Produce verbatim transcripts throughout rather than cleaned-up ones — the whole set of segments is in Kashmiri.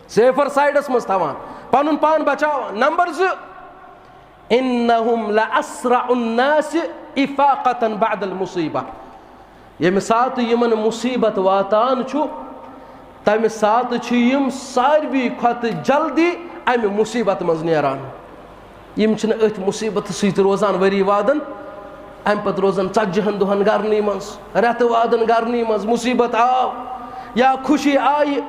سیفر سایڈس منٛز تھاوان، پنُن پان بچاوان۔ نمبر زٕ، انہم لاسرع الناس افاقة بعد المصیبہ۔ ییٚمہِ ساتہٕ یِمن مصیبت واتان چھُ، تمہِ ساتہٕ چھِ یِم ساروی کھۄتہٕ جلدی امہِ مصیبت منٛز نیران۔ یِم چھِنہٕ أتھۍ مصیبتہٕ سۭتۍ روزان ؤری وادن، امہِ پتہٕ روزان ژتجی ہن دۄہن گرنٕے منٛز، رٮ۪تہٕ وادن گرنٕے منٛز۔ مصیبت آو یا خوشی آیہِ،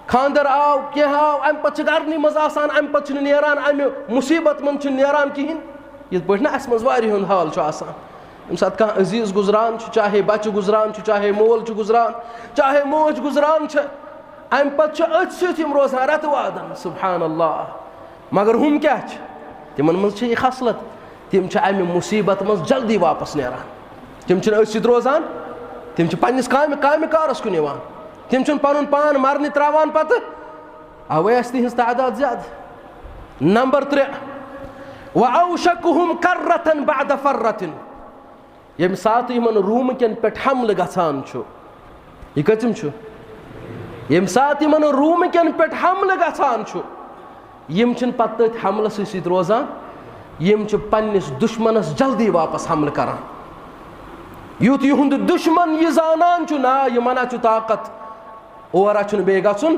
خانٛدر آو، کینٛہہ آو، امہِ پتہٕ چھِ گرنٕے منٛز آسان، امہِ پتہٕ چھِنہٕ نیران، امہِ مصیبت منٛز چھِنہٕ نیران کِہیٖنۍ۔ یِتھ پٲٹھۍ نہٕ اسہِ منٛز واریاہن حال چھُ آسان۔ ییٚمہِ ساتہٕ کانٛہہ عزیٖز گُزران چھُ، چاہے بچہٕ گُزران چھُ، چاہے مول چھُ گُزران، چاہے موج گُزران چھِ، امہِ پتہٕ چھِ أتھۍ سۭتۍ یِم روزان رٮ۪تہٕ وادن۔ سبحان اللہ۔ مگر ہُم کیٛاہ چھِ؟ تِمن منٛز چھِ یہِ خصلت، تِم چھِ امہِ مصیبت منٛز جلدی واپس نیران۔ تِم چھِنہٕ أتھۍ سۭتۍ روزان، تِم چھِ پننِس کامہِ، کامہِ کارس کُن یِوان۔ تِم چھِنہٕ پنُن پان مرنہِ تراوان پتہٕ۔ اوے آسہِ تِہنٛز تعداد زیادٕ۔ نمبر ترٛےٚ، وأوشکہم کرة بعد فرة۔ ییٚمہِ ساتہٕ یِمن روم کٮ۪ن پٮ۪ٹھ حملہٕ گژھان چھُ، یہِ کٔژِم چھُ؟ ییٚمہِ ساتہٕ یِمن روم کٮ۪ن پٮ۪ٹھ حملہٕ گژھان چھُ، یِم چھِنہٕ پتہٕ تٔتھۍ حملسٕے سۭتۍ روزان، یِم چھِ پننِس دُشمنس جلدی واپس حملہٕ کران۔ یُتھ یِہُنٛد دُشمن یہِ زانان چھُ، نا، یِمن ہا چھُ طاقت، اور ہا چھُنہٕ بیٚیہِ گژھُن،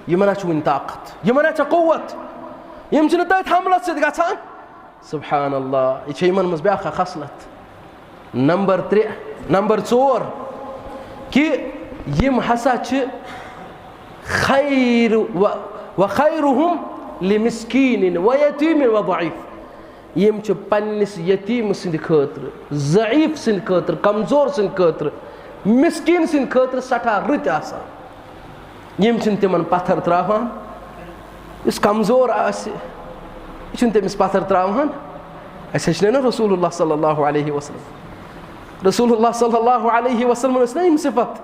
یِمن ہا چھُ وُنہِ طاقت، یِمن ہا چھےٚ قوت، یِم چھِنہٕ تٔتھۍ حملس سۭتۍ گژھان۔ سبحان اللہ، یہِ چھےٚ یِمن منٛز بیٛاکھ اکھ خصلت۔ نمبر ترٛےٚ، نمبر ژور، کہِ یِم ہسا چھِ خیر و، وخیرہم لمسکین و یتیم و ضعیف۔ یِم چھِ پننِس یتیٖم سٕنٛدِ خٲطرٕ، ضعیف سٕنٛدِ خٲطرٕ، کمزور سٕنٛدِ خٲطرٕ، مسکین سٕنٛدِ خٲطرٕ سٮ۪ٹھاہ رٕتۍ آسان۔ یِم چھِنہٕ تِمن پتھر تراوان۔ یُس کمزور آسہِ، یہِ چھُنہٕ تٔمِس پتھر تراوان۔ اسہِ ہیٚچھنٲے نہ رسول اللہ صلی اللہ علیہ وسلم۔ رسول اللہ صلی اللہ علیہ وسلم ٲسۍ نہ یِم صفت؟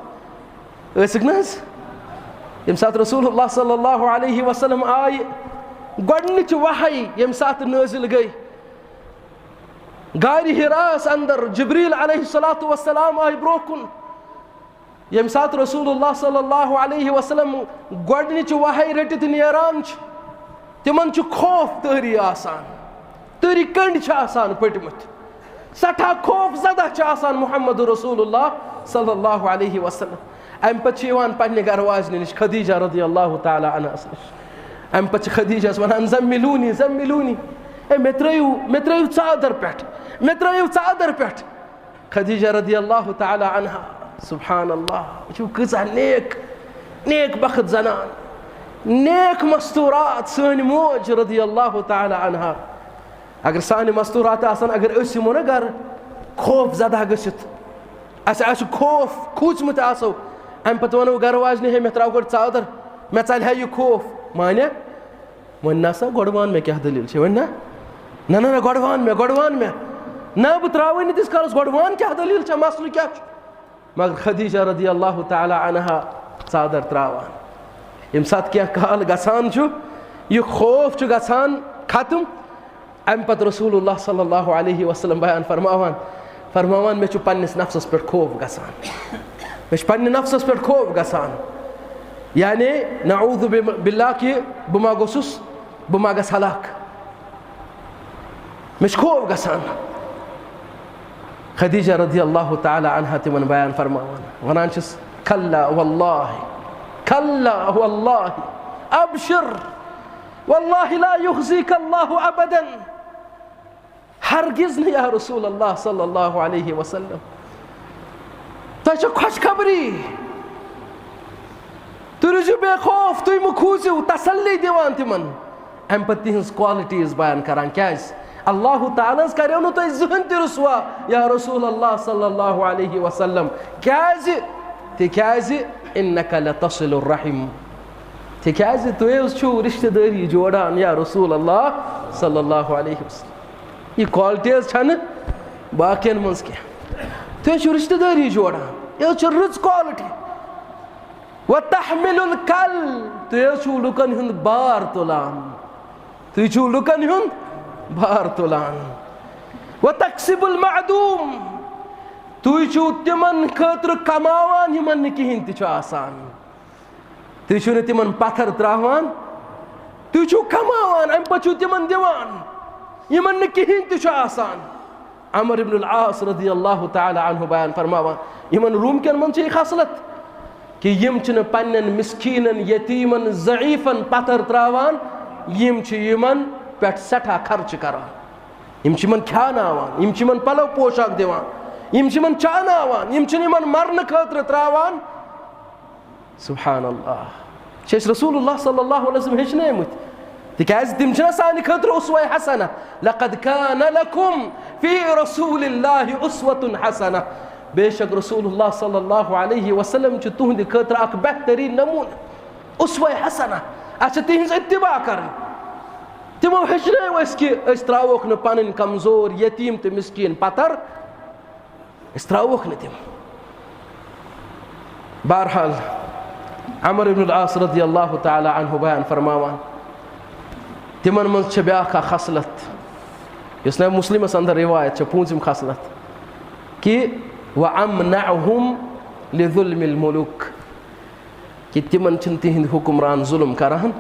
ٲسِکھ نہ حظ؟ ییٚمہِ ساتہٕ رسول اللہ صلی اللہ علیہ وسلم آیہِ، گۄڈٕنِچ وحی ییٚمہِ ساتہٕ نٲزِل گٔے، غارِ حراہس اندر جبریل علیہ الصلوۃ والسلام آیہِ برونٛہہ کُن۔ ییٚمہِ ساتہٕ رسول اللہ صلی اللہ علیہ وسلم گۄڈٕنِچ وحی رٔٹِتھ نیران چھِ، تِمن چھُ خوف طٲری آسان، طٲری کنڈۍ چھِ آسان پٔٹمٕتۍ، سٮ۪ٹھاہ خوف زدہ چھِ آسان محمد رسول اللہ صلی اللہ علیہ وسلم۔ امہِ پتہٕ چھِ یِوان پننہِ گرٕ واجنہِ نِش، خدیجہ رضی اللہ تعالیٰ عنہس نِش۔ امہِ پتہٕ چھِ خدیجہس ونان، "زملونی، زملونی، اے، مےٚ ترٲیِو، مےٚ ترٲیِو ژادر پٮ۪ٹھ، مےٚ ترٲیِو ژادر پٮ۪ٹھ۔" خدیجہ رضی اللہ تعالیٰ عنہا، سبحان اللہ، وٕچھِو کۭژاہ نیک، نیک بخت زنان، نیک مستورات سٲنۍ موج رضی اللہ تعالیٰ عنہا۔ اگر سانہِ مستورات آسن، اگر أسۍ یِمو نہ گرٕ خوف زدہ گٔژھِتھ، اسہِ آسہِ خوف کھوٗژمٕتۍ آسو، امہِ پتہٕ ونو گرٕ واجنہِ، "ہے، مےٚ ترٛاو گۄڈٕ ژادر، مےٚ ژلہِ ہا یہِ خوف"، مانیہ؟ وۄنۍ نسا، گۄڈٕ وَن مےٚ کیٛاہ دٔلیٖل چھےٚ۔ وۄنۍ نہ، نہ، نہ، نہ، گۄڈٕ وَن مےٚ، گۄڈٕ وَن مےٚ۔ نہ، بہٕ ترٛاوَے نہٕ تِژھ کالَس، گۄڈٕ وَن کیٛاہ دٔلیٖل چھےٚ، مسلہٕ کیٛاہ چھُ؟ مگر خدیجہ رضی اللہ تعالیٰ عنہا ژادر ترٛاوان۔ ییٚمہِ ساتہٕ کینٛہہ کال گژھان چھُ، یہِ خوف چھُ گژھان ختم، اَمہِ پتہٕ رسول اللہ صلی اللہ علیہ وسلم بیان فرماوان، فرماوان، "مےٚ چھُ پننِس نفسَس پٮ۪ٹھ خوف گژھان، مےٚ چھُ پننہِ نفسَس پٮ۪ٹھ خوف گژھان"، یعنی نعوذ بم-، باللہ کہِ بہٕ ما گوٚژھُس، بہٕ ما گژھٕ ہلاک، مےٚ چھُ خوف گژھان۔ خدیجہ رضی اللہ تعالیٰ عنہا تِمن بیان فرماوان، ونان چھِس، "کلا واللہ، کلا واللہ، ابشر، واللہ لا یخزیک اللہ ابداً۔" ہرگز نہٕ یا رسول اللہ صلی اللہ علیہ وسلم، تۄہہِ چھےٚ خۄشخبری، تُہۍ روٗزِو بے خوف، تُہۍ مہٕ کھوٗژِو، تسلی دِوان تِمن۔ اَمہِ پتہٕ تِہنٛز qualities بیان کران، کیازِ؟ اللہ تعالیٰ ہَس کریو نہٕ تۄہہِ زٕہٕنۍ تہِ رسوا یا رسول اللہ صلی اللہ علیہ وسلم۔ کیازِ؟ تِکیازِ انک لتصل الرحم، تِکیازِ تُہۍ حظ چھِو رشتہٕ دٲری جوڑان یا رسول اللہ صلی اللہ علیہ وسلم۔ یہِ qualities چھَنہٕ باقین منٛز کینٛہہ۔ تُہۍ حظ چھِو رشتہٕ دٲری جوڑان، یہِ حظ چھِ رٕژ quality۔ وتحمل الکل، تُہۍ حظ چھِو لُکن ہُنٛد بار تُلان، تُہۍ چھِو لُکن ہُنٛد بار تُلان۔ وتکسب المعدوم، تُہۍ چھِو تِمن خٲطرٕ کماوان یِمن نہٕ کِہینۍ تہِ چھُ آسان۔ تُہۍ چھِو نہٕ تِمن پتھر تراوان، تُہۍ چھِو کماوان، امہِ پتہٕ چھِو تِمن دِوان یِمن نہٕ کِہیٖنۍ تہِ چھُ آسان۔ عمر ابن العاص رضی اللہ تعالیٰ عنہ بیان فرماوان، یِمن روم کٮ۪ن منٛز چھِ یہِ خصلت کہِ یِم چھِنہٕ پننٮ۪ن مسکیٖنن، یتیٖمن، ضعیفن پتھر تراوان، یِم چھِ یِمن پٮ۪ٹھ سٮ۪ٹھاہ خرچہٕ کران۔ یِم چھِ یِمن کھیاناوان، یِم چھِ یِمن پلو پوشاک دِوان، یِم چھِ یِمن چاناوان، یِم چھِنہٕ یِمن مرنہٕ خٲطرٕ تراوان۔ سبحان اللہ۔ چھِ أسۍ رسول اللہ صلی اللہ علیہ وسلم ہیٚچھنٲومٕتۍ؟ تِکیازِ تِم چھِنہ سانہِ خٲطرٕ اسوہ حسنہ۔ لقد کان لکم فی رسول اللہ اسوۃ حسنہ۔ بے شک رسول اللہ صلی اللہ علیہ وسلم چھُ تُہنٛدِ خٲطرٕ اکھ بہتریٖن نموٗنہٕ، اسوہ حسنہ۔ اَسہِ چھِ تِہنٛز اتباع کرٕنۍ۔ تِمو ہیٚچھنٲو أسۍ کہِ أسۍ ترٛاووکھ نہٕ پنٕنۍ کمزور، یتیٖم تہٕ مسکیٖن پتھر۔ أسۍ ترٛاووکھ نہٕ تِم۔ بہرحال، عمر ابن العاص رضی اللہ تعالیٰ عنہ بیان فرماوان، تِمن منٛز چھِ بیٛاکھ اکھ خصلت، یۄس نبی مسلمس اندر روایت چھِ، پوٗنٛژِم خصلت، کہِ وَأَمْنَعُهُمْ لِظُلْمِ الْمُلُوكِ، کہِ تِمن چھِنہٕ تِہنٛدۍ حکمران ظُلم کران،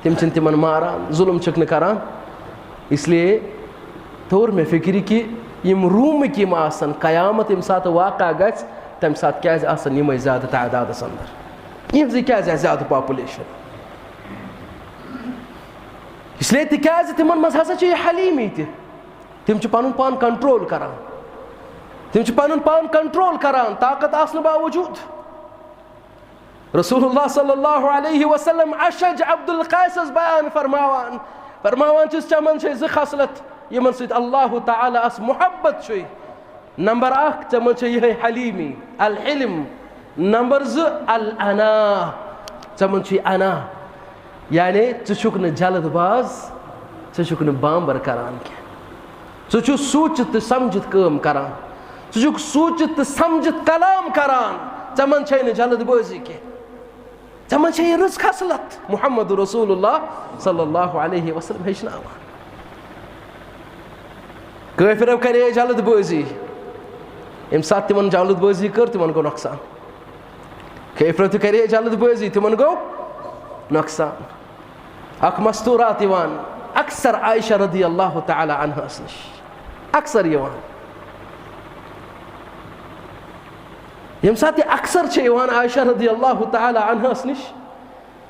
تِم چھِنہٕ تِمن ماران، ظُلم چھِکھ نہٕ کران۔ اس لیے توٚر مےٚ فکرِ کہِ یِم روٗمٕکۍ یِم آسن، قیامت ییٚمہِ ساتہٕ واقع گژھِ، تمہِ ساتہٕ کیازِ آسن یِمے زیادٕ تعدادس اندر؟ یِہنٛزٕے کیازِ آسہِ زیادٕ پاپولیشن؟ اس لیے تِکیازِ تِمن منٛز ہسا چھِ یہِ حلیٖمی تہِ۔ تِم چھِ پنُن پان کنٹرول کران۔ تِم چھِ پنُن پان کنٹرول کران، طاقت آسنہٕ باوجوٗد۔ رسول اللہ صلی اللہ علیہ وسلم اشج عبد القیسس بیان فرماوان، فرماوان چھِس، ژےٚ منٛز چھے زٕ خصلت، یِمن سۭتۍ اللہ تعالیٰ ہس محبت چھُے۔ نمبر اکھ، ژےٚ منٛز چھے یِہے حلیٖمی، الحلم۔ نمبر زٕ، الانا، ژےٚ منٛز چھُے انا، یعنی ژٕ چھُکھ نہٕ جلد باز، ژٕ چھُکھ نہٕ بامبر کران کینٛہہ۔ ژٕ چھُکھ سوٗنٛچِتھ تہٕ سمجھِتھ کٲم کران۔ ژٕ چھُکھ سوٗنٛچِتھ تہٕ سمجھِتھ کلام کران۔ ژےٚ منٛز چھے نہٕ جلد بٲزی کینٛہہ۔ ژےٚ منٛز چھے یہِ رٕژ خصلت۔ محمد رسول اللہ صلی اللہ علیہ وسلم ہیٚچھناوان۔ کٲفرو کرے جلد بٲزی۔ ییٚمہِ ساتہٕ تِمن جلد بٲزی کٔر، تِمن گوٚو نۄقصان۔ کٲفرو تہِ کرے جلد بٲزی، تِمن گوٚو نۄقصان۔ اکھ مستورات یِوان اکثر عائشہ رضی اللہ تعالیٰ عنہس نِش، اکثر یِوان۔ ییٚمہِ ساتہٕ یہِ اکثر چھِ یِوان عائشہ رضی اللہ تعالیٰ عنہس نِش،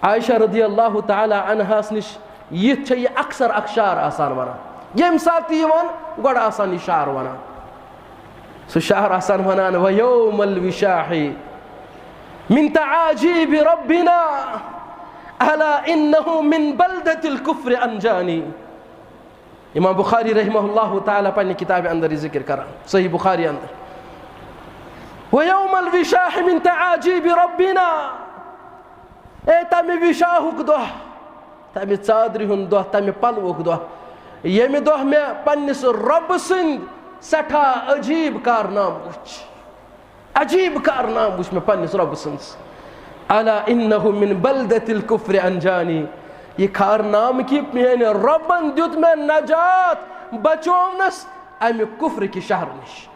عائشہ رضی اللہ تعالیٰ عنہس نِش یِتھ چھےٚ یہِ اکثر اکھ شعر آسان ونان۔ ییٚمہِ ساتہٕ تہِ یِوان، گۄڈٕ آسان یہِ شعر ونان۔ سُہ شعر آسان ونان، ویوم الوشاح من تعاجیب ربنا، الا انہ من بلدۃ الکفر انجانی۔ امام بخاری رحمہ اللہ تعالیٰ پننہِ کتابہِ اندر یہِ ذکر کران، صحیح بخاری اندر، ویوم الوشاح من تعاجیب ربنا۔ اے تمہِ وشاہُک دۄہ، تمہِ ژادرِ ہُنٛد دۄہ، تمہِ پلوُک دۄہ، ییٚمہِ دۄہ مےٚ پننِس رۄبہٕ سٕنٛدۍ سٮ۪ٹھاہ عجیٖب کارنامہٕ وٕچھ۔ عجیٖب کارنامہٕ وٕچھ مےٚ پننِس رۄبہٕ سٕنٛز۔ الا انہ من بلدۃ الکفر انجانی۔ یہِ کارنامہٕ کہِ میٲنۍ رۄبن دیُت مےٚ نجات، بچوونس امہِ کفرٕ کہِ شہرٕ نِش۔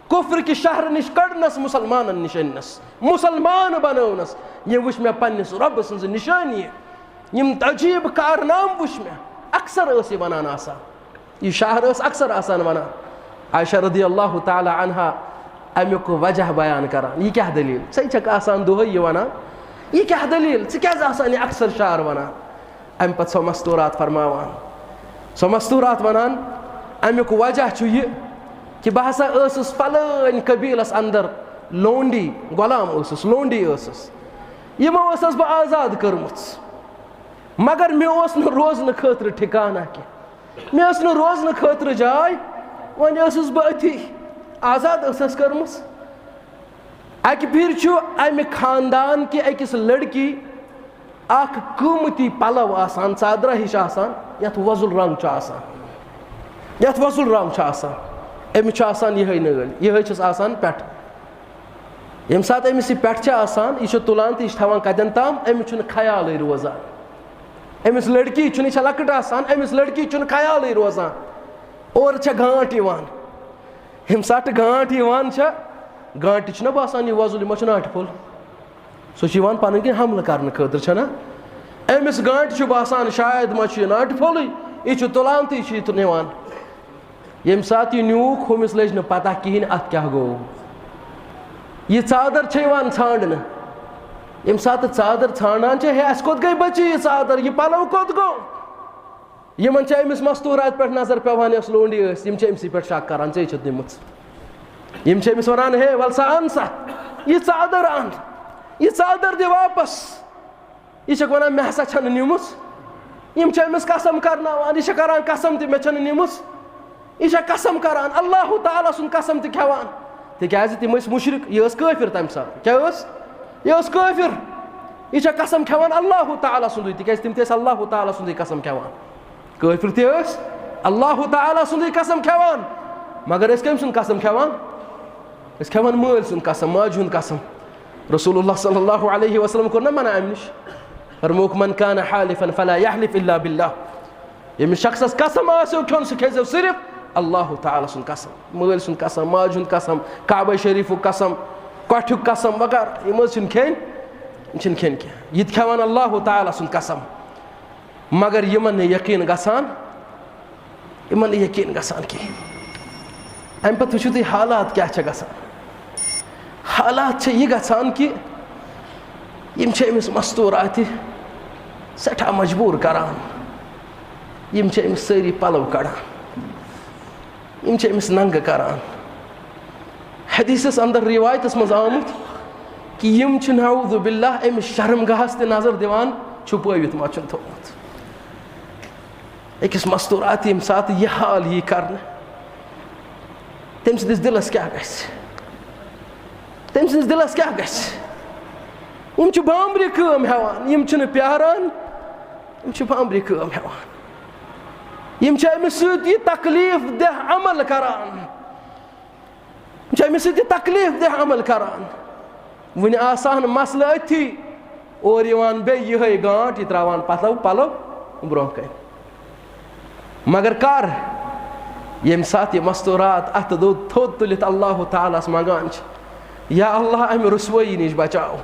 کفر کہِ شہرٕ نِش کڑنس، مسلمانن نِش أننس، مسلمان بنٲونس۔ یہِ وٕچھ مےٚ پننِس رۄبہٕ سٕنٛز نشٲنی۔ یِم عجیٖب کارنامہٕ وٕچھ مےٚ۔ اکثر ٲس یہِ ونان آسان، یہِ شہر ٲس اکثر آسان ونان۔ عائشہ رضی اللہ تعالیٰ عنہا امیُک وجہ بیان کران، یہِ کیٛاہ دلیل؟ ژے چھکھ آسان دۄہے یہِ ونان، یہِ کیٛاہ دلیل؟ ژٕ کیٛازِ آسان یہِ اکثر شعر ونان؟ امہِ پتہٕ سۄ مستورات فرماوان، سۄ مستورات ونان، امیُک وجہ چھُ یہِ کہِ بہٕ ہسا ٲسٕس فلٲنۍ قبیلس اندر لونڈی، غلام ٲسٕس، لونڈی ٲسٕس، یِمو ٲسٕس بہٕ آزاد کٔرمٕژ، مگر مےٚ اوس نہٕ روزنہٕ خٲطرٕ ٹھکانہ کینٛہہ، مےٚ ٲس نہٕ روزنہٕ خٲطرٕ جاے، وۄنۍ ٲسٕس بہٕ أتھی، آزاد ٲسٕس کٔرمٕژ۔ اکہِ پھِرِ چھُ امہِ خاندان کہِ أکِس لڑکی اکھ قۭمتی پلو آسان، ژادرا ہِش آسان، یتھ وۄزُل رنگ چھُ آسان، یتھ وۄزُل رنگ چھُ آسان، أمِس چھُ آسان یِہے نٲلۍ، یِہے چھِس آسان پٮ۪ٹھٕ۔ ییٚمہِ ساتہٕ أمِس یہِ پٮ۪ٹھٕ چھِ آسان، یہِ چھُ تُلان تہٕ یہِ چھُ تھاوان کتٮ۪ن تام، أمِس چھُنہٕ خیالٕے روزان۔ أمِس لڑکی چھُنہٕ، یہِ چھےٚ لۄکٕٹ آسان، أمِس لڑکی چھُنہٕ خیالٕے روزان۔ اورٕ چھےٚ گانٛٹھ یِوان۔ ییٚمہِ ساتہٕ گانٛٹھ یِوان چھےٚ، گانٛٹہِ چھُنہ باسان یہِ وۄزُل، یہِ ما چھُ ناٹہِ پھوٚل؟ سُہ چھُ یِوان پَنٕنۍ کِنۍ حملہٕ کرنہٕ خٲطرٕ، چھَنا؟ أمِس گانٹہِ چھُ باسان، شاید ما چھُ یہِ ناٹہِ پھوٚلٕے، یہِ چھُ تُلان تہٕ یہِ چھُ یہِ نِوان۔ ییٚمہِ ساتہٕ یہِ نیوٗکھ، ہُمِس لٔج نہٕ پَتہ کِہیٖنۍ اَتھ کیٛاہ گوٚو۔ یہِ ژادر چھےٚ یِوان ژھانٛڈنہٕ۔ ییٚمہِ ساتہٕ ژادر ژھانٛڈان چھےٚ، ہے، اَسہِ کوٚت گٔے بٔچی یہِ ژادر، یہِ پَلو کوٚت گوٚو؟ یِمن چھِ أمِس مستوٗراتہِ پٮ۪ٹھ نظر پٮ۪وان، یۄس لونڈی ٲس، یِم چھِ أمسٕے پٮ۪ٹھ شک کران، ژےٚ چھُتھ نیوٗمُت۔ یِم چھِ أمِس وَنان، ہے، وَل سا اَن سا یہِ ژادر اَن، یہِ ژادر دِ واپس۔ یہِ چھَکھ وَنان، مےٚ ہسا چھَنہٕ نِمٕژ۔ یِم چھِ أمِس قسم کرناوان، یہِ چھےٚ کران قسم تہِ، مےٚ چھَنہٕ نِمٕژ۔ یہِ چھےٚ قسم کران، اللہ تعالیٰ سُنٛد قسم تہِ کھٮ۪وان، تِکیٛازِ تِم ٲسۍ مُشرِک، یہِ ٲس کٲفِر تَمہِ ساتہٕ۔ کیٛاہ ٲس؟ یہِ ٲس کٲفِر۔ یہِ چھےٚ قسم کھٮ۪وان اللہ تعالیٰ سُنٛدُے، تِکیٛازِ تِم تہِ ٲسۍ اللہ تعالیٰ سُنٛدُے قسم کھٮ۪وان۔ کٲفِر تہِ ٲسۍ اللہ تعالیٰ سُنٛدُے قسم کھٮ۪وان، مگر أسۍ کٔمۍ سُنٛد قسم کھٮ۪وان؟ أسۍ کھٮ۪وان مٲلۍ سُنٛد قسم، ماجہِ ہُنٛد قسم۔ رسول اللہ صلی اللہ علیہ وسلم کوٚر نہ منع اَمہِ نِش؟ فرمووُکھ، من کان حالفا فلا یحلف الا باللہ۔ ییٚمِس شخصس قسم آسیو کھیوٚن، سُہ کھیزیو صرف اللہ تعالیٰ سُنٛد قسم، مٲلۍ سُنٛد قسم، ماجہِ ہُنٛد قسم، کعبہ شریفُک قسم، کۄٹھیُک قسم وغیرہ۔ یِم حظ چھِنہٕ کھیٚنۍ، یِم چھِنہٕ کھیٚنۍ کینٛہہ۔ یہِ تہِ کھٮ۪وان اللہ تعالیٰ سُنٛد قسم۔ مگر یِمن نہٕ یقیٖن گژھان، یِمن نہٕ یقیٖن گژھان کِہیٖنۍ۔ اَمہِ پتہٕ وٕچھِو تُہۍ حالات کیٛاہ چھِ گژھان۔ حالات چھِ یہِ گژھان کہِ یِم چھِ أمِس مستوٗراتہِ سٮ۪ٹھاہ مجبوٗر کران۔ یِم چھِ أمِس سٲری پَلو کَڑان، یِم چھِ أمِس ننٛگہٕ کَران۔ حدیثس اندر، روایتس منٛز آمُت کہِ یِم چھِ نعوذ باللہ أمِس شرمگاہس تہِ نظر دِوان، چھُپٲوِتھ ما چھُن تھوٚومُت۔ أکِس مستوٗراتہِ ییٚمہِ ساتہٕ یہِ حال یی کرنہٕ، تٔمۍ سٕنٛدِس دِلس کیٛاہ گژھِ؟ تٔمۍ سٕنٛدِس دِلس کیٛاہ گژھِ؟ یِم چھِ بامبرِ کٲم ہٮ۪وان، یِم چھِنہٕ پیاران، یِم چھِ بامبرِ کٲم ہٮ۪وان۔ یِم چھِ أمِس سۭتۍ یہِ تکلیف دہ عمل کران، یِم چھِ أمِس سۭتۍ یہِ تکلیف دہ عمل کران۔ وٕنہِ آسان مسلہٕ أتھی، اورٕ یِوان بیٚیہِ یِہوٚے گانٛٹ، یہِ ترٛاوان پَلو، پَلو برٛونٛہہ کَنہِ۔ مگر کر؟ ییٚمہِ ساتہٕ یہِ مستوٗرات اَتھٕ دوٚد تھوٚد تُلِتھ اللہ تعالیٰ ہَس منٛگان چھِ، یا اللہ، اَمہِ رُسوٲیی نِش بچاو،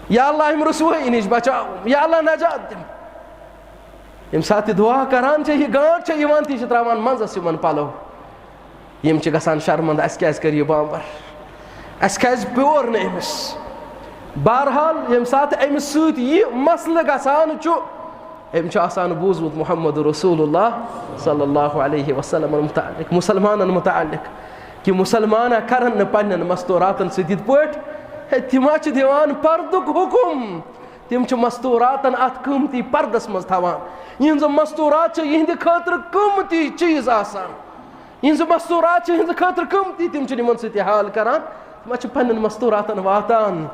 یا اللہ، اَمہِ رُسوٲیی نِش بچاو، یا اللہ، نجات دِم۔ ییٚمہِ ساتہٕ یہِ دُعا کران چھِ، یہِ گانٛٹ چھِ یِوان، تہِ چھِ ترٛاوان منٛزَس یِمَن پَلو۔ یِم چھِ گژھان شرمندٕ، اَسہِ کیٛازِ کٔر یہِ بامبر؟ اَسہِ کیٛازِ پیور نہٕ أمِس؟ بہرحال، ییٚمہِ ساتہٕ أمِس سۭتۍ یہِ مسلہٕ گژھان چھُ، أمۍ چھُ آسان بوٗزمُت محمد رسول اللہ صلی اللہ علیہ وسلم متعلق، مُسلمانن متعلق، کہِ مُسلمانہ کرن نہٕ پننٮ۪ن مستوراتن سۭتۍ یِتھ پٲٹھۍ۔ ہے، تِم ہا چھِ دِوان پردُک حُکم، تِم چھِ مستوراتن اتھ قۭمتی پردس منٛز تھاوان۔ یِہنٛز مستورات چھِ یِہنٛدِ خٲطرٕ قۭمتی چیٖز آسان۔ یِہنٛز مستورات چھِ یِہنٛزِ خٲطرٕ قۭمتی، تِم چھِنہٕ یِمن سۭتۍ یہِ حال کران، تِم حظ چھِ پننٮ۪ن مستوراتن واتان۔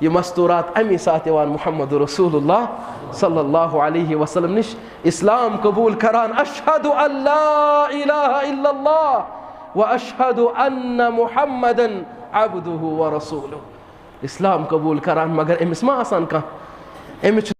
یہِ مستورات امی ساتہٕ یِوان محمد رسول اللہ صلی اللہ علیہ وسلم نِش اسلام قبول کران، اشہد ان لا الہ الا اللہ و اشہد ان محمدن عبدہ و رسولہ۔ اسلام قبول کران، مگر أمِس ما آسان کانٛہہ، أمِس چھُ